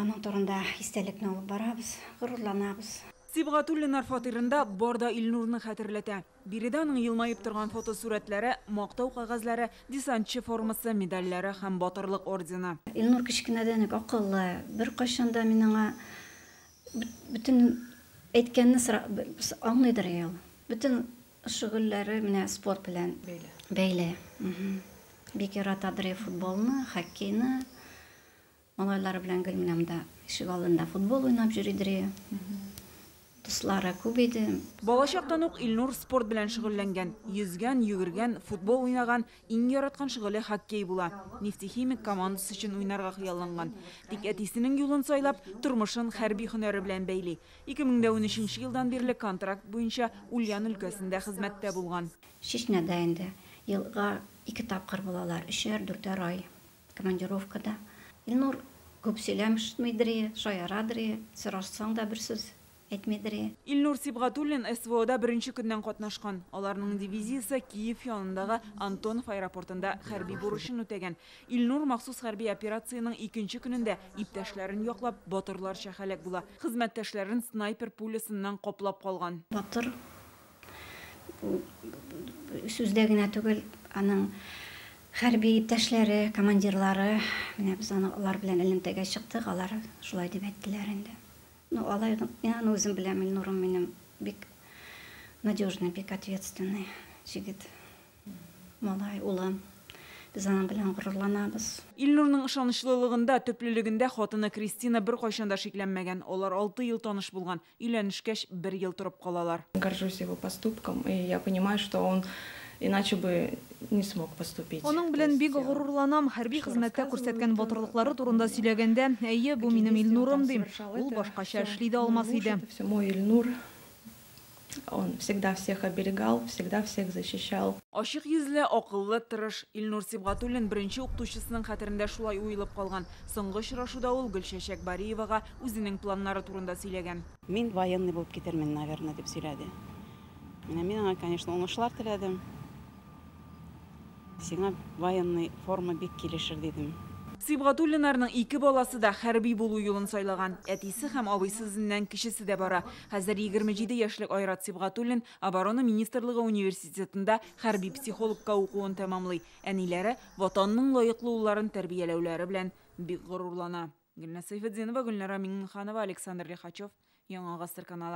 Аның турында истәлекне алып барабыз, горурланабыз. Сибгатуллиннар фатирында бар да Илнурны хәтерләтә. Биредә аның елмаеп торган фотосурәтләре, мактау кәгазьләре, десантчы формасы, медальләре һәм батырлык ордены. Илнур кечкенәдән үк акыллы, беркайчан да мин аңа бөтен әйткәнне аңлыйдыр ул. Бөтен шөгыльләре менә спорт белән бәйле. Бик яратадыр футболны, хоккейны. Малайлары белән гел менә монда ишек алдында футбол уйнап йөридер. Дуслары күп иде. Балачактан ук Илнур спорт белән шөгыльләнгән. Йөзгән, йөгергән, футбол уйнаган, иң яраткан шөгыле хоккей була. Нефтехимик командасы өчен уйнарга хыялланган. Тик әтисенең юлын сайлап, тормышын хәрби һөнәре белән бәйли. 2013 елдан бирле контракт буенча Ульян өлкәсендә хезмәттә булган. Чечняда инде елга 2 тапкыр булалар, 3-4 ай командировкада. Илнур күп сөйләмешмидер, шаярадыр, сорашсаң да бер сүз әйтмидер. Илнур Сибгатуллин СВОда беренче көннән катнашкан. Аларның дивизиясе Киев янындагы Антонов аэропортында хәрби бурычын үтәгән. Илнур махсус хәрби операциянең икенче көнендә иптәшләрен яклап батырларча һәлак була. Хезмәттәшләрен снайпер пулясыннан каплап калган. Батыр сүздә генә түгел, аның хәрби иптәшләре, командирлары, менә без аны алар белән элемтәгә чыктык, алар шулай дип әйттеләр инде. Ну, алай, мин аны үзем беләм, Илнурым минем бик надежный, бик ответственный җегет. Малай, улым. Без аның белән горурланабыз. Илнурның ышанычлылыгында, төплелегендә хатыны Кристина беркайчан да шикләнмәгән. Алар 6 ел таныш булган. Өйләнешкәч, 1 ел торып калалар. Горжусь его поступком, и я понимаю, что он иначе бы не смог поступить. Аның белән бик горурланам. Хәрби хезмәттә күрсәткән батырлыклары турында сөйләгәндә, әйе, бу минем Илнурым дим. Ул башкача эшли дә алмас иде. Это все мой Илнур. Он всегда всех оберегал, всегда всех защищал. Ачык йөзле, акыллы, тырыш Илнур Сибгатуллин беренче укытучысының хәтерендә шулай уелып калган. Соңгы очрашуда ул Гөлчәчәк Бариевага үзенең планнары турында сөйләгән. Мин военный булып китермен, наверное, дип сөйләде. Менә мин аңа, конечно, уңышлар теләдем. Сиңа военный форма бик килешер дидем. Сибгатуллиннарның 2 баласы да хәрби булу юлын сайлаган. Әтисе һәм абыйсы үзеннән кечесе дә бара. Хәзер 27 яшьлек Айрат Сибгатуллин Оборона министрлыгы университетында хәрби психологка укуын тәмамлый. Әниләре ватанның лаеклы улларын тәрбияләүләре белән бик горурлана. Гөлназ Сәйфетдинова, Гөлнара Миңнеханова, Александр Лихачев, Яңа Гасыр каналы.